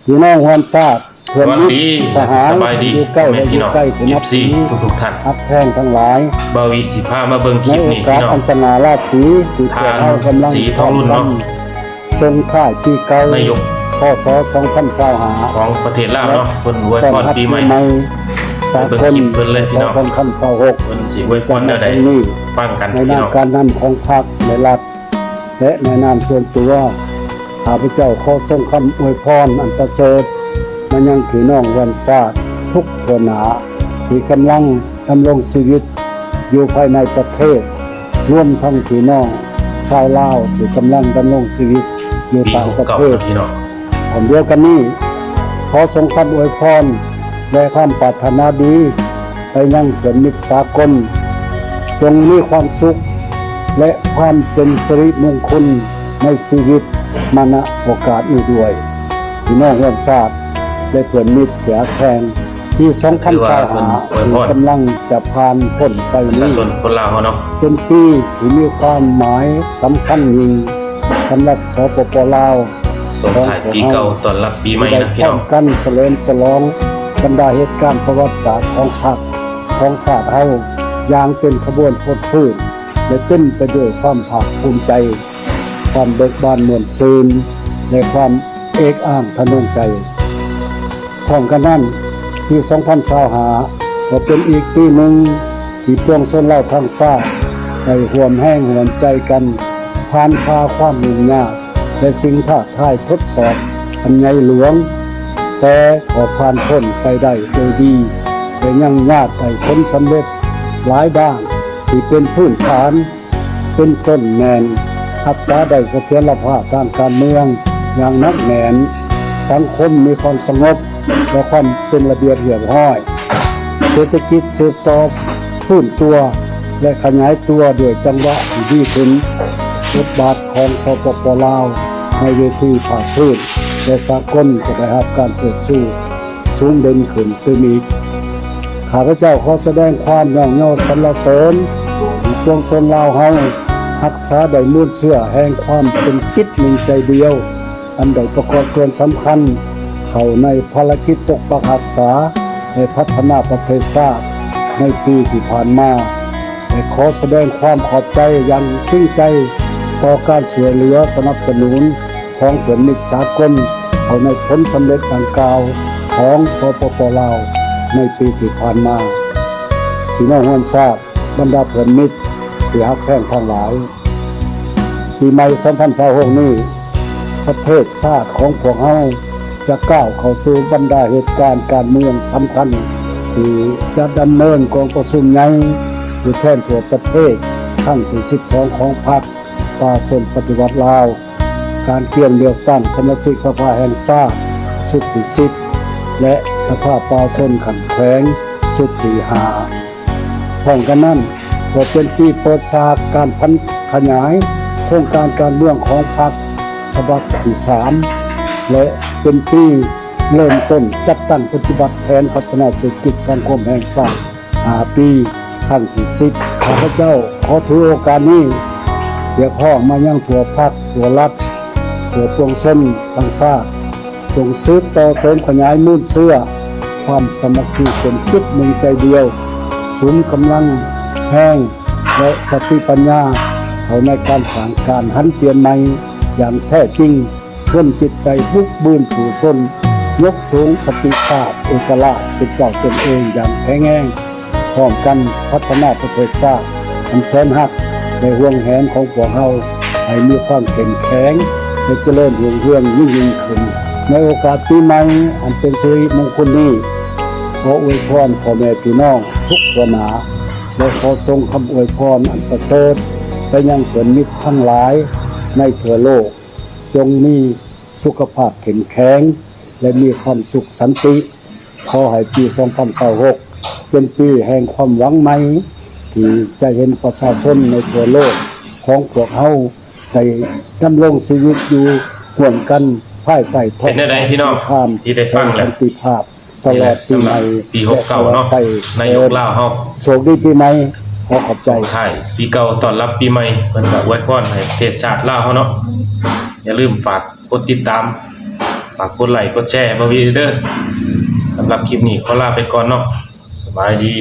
ພີ່ນ້ອງຮ່ວມຊາດ ເພື່ອນມິດ ສະຫາຍ ຢູ່ໃກ້ ແລະ ຢູ່ໄກ ທີ່ນັບຖື ທຸກໆທ່ານ ຮັກແພງທັງຫຼາຍ, ບ່າວອີກຊິພາມາເບິ່ງຄລິບນີ້ ໃນໂອກາດອັນສະຫງ່າລາສີ ທີ່ພວກເຮົາກຳລັງພ້ອມກັນສົ່ງທ້າຍປີເກົ່າ ຄ.ສ. ສອງພັນຊາວຫ້າ ຂອງປະເທດລາວເນາະ ເພິ່ນອວຍພອນປີໃໝ່ ສາກົນ ສອງພັນຊາວຫົກ ເພິ່ນຊິອວຍພອນແນວໃດ ຟັງກັນ ໃນນາມການນຳຂອງພັກ ແລະ ລັດ ແລະ ໃນນາມສ່ວນຕົວ ຂ້າພະເຈົ້າຂໍສົ່ງຄຳອວຍພອນອັນປະເສີດມາຍັງພີ່ນ້ອງຮ່ວມຊາດທຸກທົ່ວໜ້າ ທີ່ກຳລັງດຳລົງຊີວິດຢູ່ພາຍໃນປະເທດ, ລວມທັງພີ່ນ້ອງຊາວລາວທີ່ກຳລັງດຳລົງຊີວິດຢູ່ຕ່າງປະເທດ. ພ້ອມດຽວກັນນີ້ ຂໍສົ່ງຄຳອວຍພອນ ແລະ ຄວາມປາດຖະໜາດີ ໄປຍັງເພື່ອນມິດສາກົນ, ຈົ່ງມີຄວາມສຸກ ແລະ ຄວາມເປັນສິລິມຸງຄຸນໃນຊີວິດມານະໂອກາດນີ້ດ້ວຍ. ພີ່ນ້ອງຮ່ວມຊາດ ແລະ ເພື່ອນມິດທີ່ຮັກແພງ, ປີສອງພັນຊາວຫ້າ ທີ່ກຳລັງຈະຜ່ານພົ້ນໄປນີ້ ເປັນປີທີ່ມີຄວາມໝາຍສຳຄັນຍິ່ງສຳລັບ ສປປ ລາວ ສົ່ງທ້າຍປີເກົ່າ ຕ້ອນຮັບປີໃໝ່ ທີ່ໄດ້ພ້ອມກັນສະເຫຼີມສະຫຼອງບັນດາເຫດການປະຫວັດສາດຂອງພັກ ຂອງຊາດເຮົາຢ່າງເປັນຂະບວນຟົດຟື້ນ ແລະ ເຕັມໄປດ້ວຍຄວາມພາກພູມໃຈ, ຄວາມເບີກບານມ່ວນຊື່ນ ແລະ ຄວາມເອກອ້າງທະນົງໃຈ. ພ້ອມກັນນັ້ນ, ປີສອງພັນຊາວຫ້າ ກໍເປັນອີກປີໜຶ່ງທີ່ປວງຊົນລາວທັງຊາດໄດ້ຮ່ວມແຮງຮ່ວມໃຈກັນ ຜ່ານຜ່າຄວາມຫຍຸ້ງຍາກ ແລະ ສິ່ງທ້າທາຍທົດສອບອັນໃຫຍ່ຫຼວງ, ແຕ່ກໍຜ່ານພົ້ນໄປໄດ້ໂດຍດີ ແລະ ຍັງຍາດໄດ້ຜົນສຳເລັດຫຼາຍດ້ານທີ່ເປັນພື້ນຖານ ເປັນຕົ້ນແມ່ນຮັກສາໄດ້ສະຖຽນລະພາບທາງການເມືອງຢ່າງໜັກແໜ້ນ, ສັງຄົມມີຄວາມສະຫງົບ ແລະ ຄວາມເປັນລະບຽບຮຽບຮ້ອຍ, ເສດຖະກິດສືບຕໍ່ຟື້ນຕົວ ແລະ ຂະຫຍາຍຕົວດ້ວຍຈັງຫວະທີ່ດີຂຶ້ນ. ບົດບາດຂອງ ສປປ ລາວ ໃນເວທີພາກພື້ນ ແລະ ສາກົນກໍໄດ້ຮັບການເຊີດຊູ ສູງເດັ່ນຂຶ້ນຕື່ມອີກ. ຂ້າພະເຈົ້າຂໍສະແດງຄວາມຍ້ອງຍໍສັນລະເສີນໃຫ້ປວງຊົນລາວເຮົາຮັກສາໄດ້ມູນເຊື້ອແຫ່ງຄວາມເປັນຈິດໜຶ່ງໃຈດຽວ ອັນໄດ້ປະກອບສ່ວນສຳຄັນເຂົ້າໃນພາລະກິດປົກປັກຮັກສາ ແລະ ພັດທະນາປະເທດຊາດໃນປີທີ່ຜ່ານມາ ແລະ ຂໍສະແດງຄວາມຂອບໃຈຢ່າງຈິງໃຈຕໍ່ການຊ່ວຍເຫຼືອສະໜັບສະໜູນ ຂອງເພື່ອນມິດສາກົນເຂົ້າໃນຜົນສຳເລັດດັ່ງກ່າວຂອງ ສປປ ລາວ ໃນປີທີ່ຜ່ານມາ. ພີ່ນ້ອງຮ່ວມຊາດ, ບັນດາເພື່ອນມິດທີ່ຮັກແພງທັງຫຼາຍ, ປີໃໝ່ສອງພັນຊາວຫົກນີ້ ປະເທດຊາດຂອງພວກເຮົາຈະກ້າວເຂົ້າສູ່ບັນດາເຫດການການເມືອງສຳຄັນ ທີ່ຈະດຳເນີນກອງປະຊຸມໃຫຍ່ຜູ້ແທນທົ່ວປະເທດຄັ້ງທີສິບສອງຂອງພັກ ປະຊາຊົນປະຕິວັດລາວ, ການກຽມເລືອກຕັ້ງສະມາຊິກສະພາແຫ່ງຊາດຊຸດທີສິບ ແລະ ສະພາປະຊາຊົນຂັ້ນແຂວງຊຸດທີຫ້າ. ພ້ອມກັນນັ້ນ ກໍເປັນປີເປີດສາກການຜັນຂະຫຍາຍໂຄງການການເມືອງຂອງພັກສະບັບທີສາມ ແລະ ເປັນປີເລີ່ມຕົ້ນຈັດຕັ້ງປະຕິບັດແຜນພັດທະນາເສດຖະກິດສັງຄົມແຫ່ງຊາດ ຫ້າປີ ຄັ້ງທີສິບ. ຂ້າພະເຈົ້າຂໍຖືໂອກາດນີ້ຮຽກຮ້ອງມາຍັງທົ່ວພັກ, ທົ່ວລັດ, ທົ່ວປວງຊົນທັງຊາດ, ຈົ່ງສືບຕໍ່ເສີມຂະຫຍາຍມູນເຊື້ອຄວາມສາມັກຄີເປັນຈິດໜຶ່ງໃຈດຽວ, ສຸມກຳລັງແຮງ ແລະ ສະຕິປັນຍາເຂົ້າໃນການສ້າງການຫັນປ່ຽນໃໝ່ຢ່າງແທ້ຈິງ. ເປັນຈິດໃຈບຸກບືນສູ້ຊົນ, ຍົກສູງສະຕິພາບເອກະລາດເປັນເຈົ້າຕົນເອງຢ່າງແຂງແຮງ, ພ້ອມກັນພັດທະນາປະເທດຊາດອັນແສນຮັກ ແລະ ຫວງແຫນຂອງພວກເຮົາໃຫ້ມີຄວາມເຂັ້ມແຂງ ແລະ ຈະເລີນຮຸ່ງເຮືອງຍິ່ງໆຂຶ້ນ. ໃນໂອກາດປີໃໝ່ອັນເປັນສິລິມຸງຄຸນນີ້, ຂໍອວຍພອນພໍ່ແມ່ພີ່ນ້ອງທຸກທົ່ວໜ້າ ແລະ ຂໍສົ່ງຄຳອວຍພອນອັນປະເສີດໄປຍັງເພື່ອນມິດທັງຫຼາຍໃນທົ່ວໂລກ. ຈົ່ງມີສຸຂະພາບເຂັ້ມແຂງ ແລະ ມີຄວາມສຸກສັນຕິ. ຂໍໃຫ້ປີສອງພັນຊາວຫົກເປັນປີແຫ່ງຄວາມຫວັງໃໝ່ ທີ່ຈະເຫັນປະຊາຊົນໃນທົ່ວໂລກຂອງພວກເຮົາໄດ້ດຳລົງຊີວິດຢູ່ຮ່ວມກັນພາຍໃຕ້ທ້ອງຟ້າສີຄາມແຫ່ງສັນຕິພາບ ຕະຫຼອດປີໃໝ່ ປີຫົກເກົ້າເນາະ ນາຍົກລາວເຮົາ. ໂຊກດີປີໃໝ່. ຂໍຂອບໃຈ. ສົ່ງທ້າຍປີເກົ່າ ຕ້ອນຮັບປີໃໝ່ ເພິ່ນກໍອວຍພອນໃຫ້ປະເທດຊາດລາວເຮົາເນາະ. ຢ່າລືມຝາກກົດຕິດຕາມ ຝາກກົດໄລ້ກົດແຊໃຫ້ບ່າວວີເດີ. ສຳລັບຄລິບນີ້ຂໍລາໄປກ່ອນເນາະ. ສະບາຍດີ.